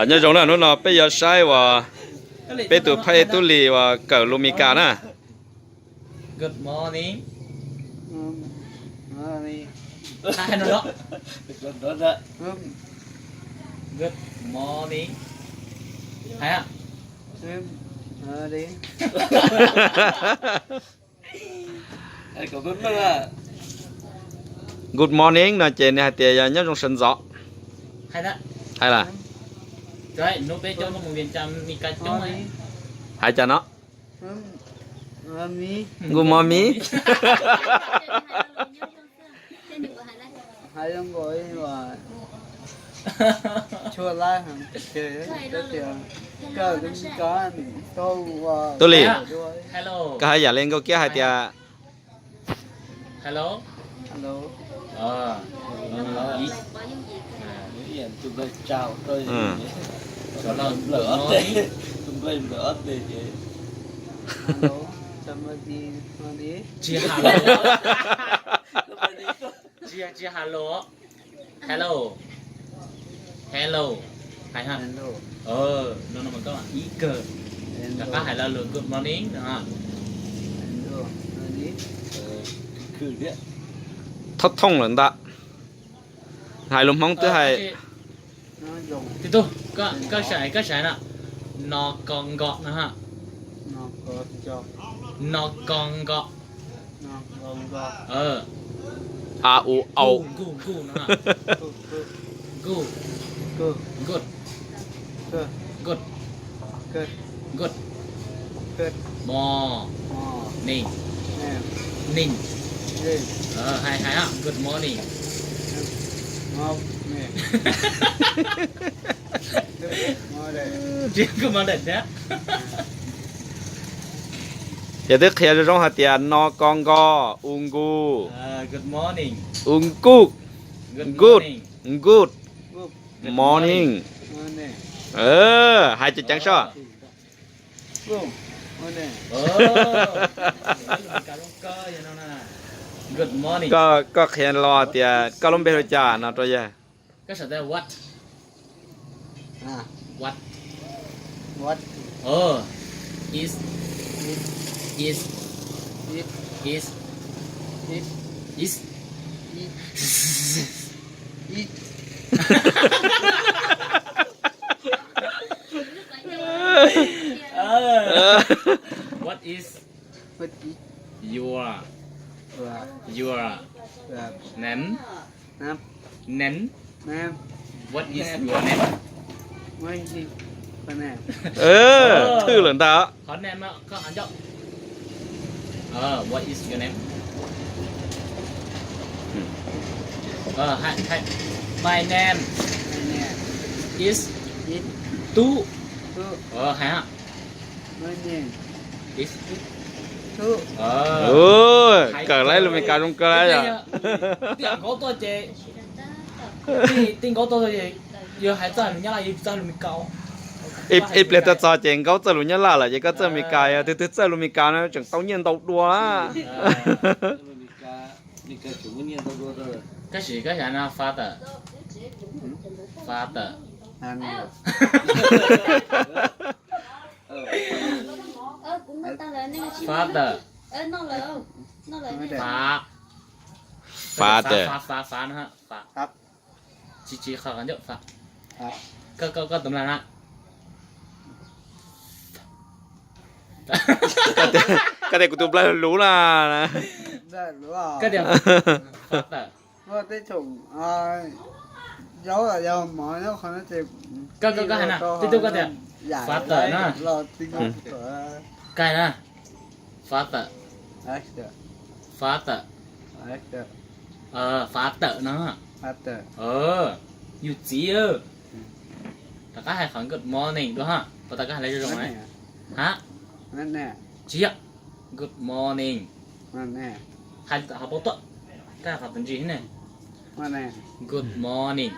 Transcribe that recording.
Nyob zoo na, hnub no peb yuav saib uas peb tus phaj ej Tub Lis uas kawm lus Mes Kas na. Good morning. Good morning. Hais. Good morning no ces nws hais tias yog nyob zoo sawv ntxov. Hais lawm. Hais cas no? Good morning. Tub Lis, koj hais yam li nkauj kiab hais tias hello. Tsis hello, tsis hello. Hello. Hello. Hais ha. No no mas koj ib kawg. Rov qab hais lo lus good morning no. Thooj thooj lawm ntag. Hais lus Hmoob twb hais. Tib tug, koj, koj saib, koj saib na. No ko nko no ha. No ko nko. A u au. Nkuj, nkuj, nkuj no ha. Nkuj. Good. Good. Good. Good. Morning. Ning. Hais, hais ha. Good morning. Tsis, good morning thiab. Ces twb qhia zoo zoo hais tias no ko nko, u nkuj, u nkuj, good, good morning. Hais ceev ceev soj. Koj, koj qhia los tias koj lub npe hu cas no rau yawg. What? What? What? Oh, is, is, is, is, is, is. What is your, your name? Name? Name? What is your name? What is your name? Thwj lawm ntag. Qhov name no koj hais ncauj. What is your name? My name is Tub. Hais ha. Kawm lais lus Mes Kas zoo kawg lawm yom. Tij nkaub tuaj ces, tij nkaub tuaj ces yog hais txog lus Nyab Laj, yog txog lus Mes Kas. Ib pliag tuaj txog ces nkaub txog lus Nyab Laj lawm ces koj txog Mes Kas, yog tus twg txog lus Mes Kas no tseem tau nyiaj ntau dua. Tab sis koj xav no father. Father. Father. Fa. Father. Fa, fa, fa, fa no. Fa. Tsis, tsis, qhov ncauj fa. Koj, koj, koj tus Nplog na. Koj tias kuv tus Nplog luv na. Koj tias father. Koj, koj, koj hais na, tib tug koj tias father na. Koj hais na. Father. Father. Father no. Yus txiv. Rov qab hais qhov good morning dua ha, puas tau koj hais lus zoo zoo na? Ha? Tsis yog. Good morning. Hais qhov paub tuaj, koj hais qhov tus ntsis ne. Good morning.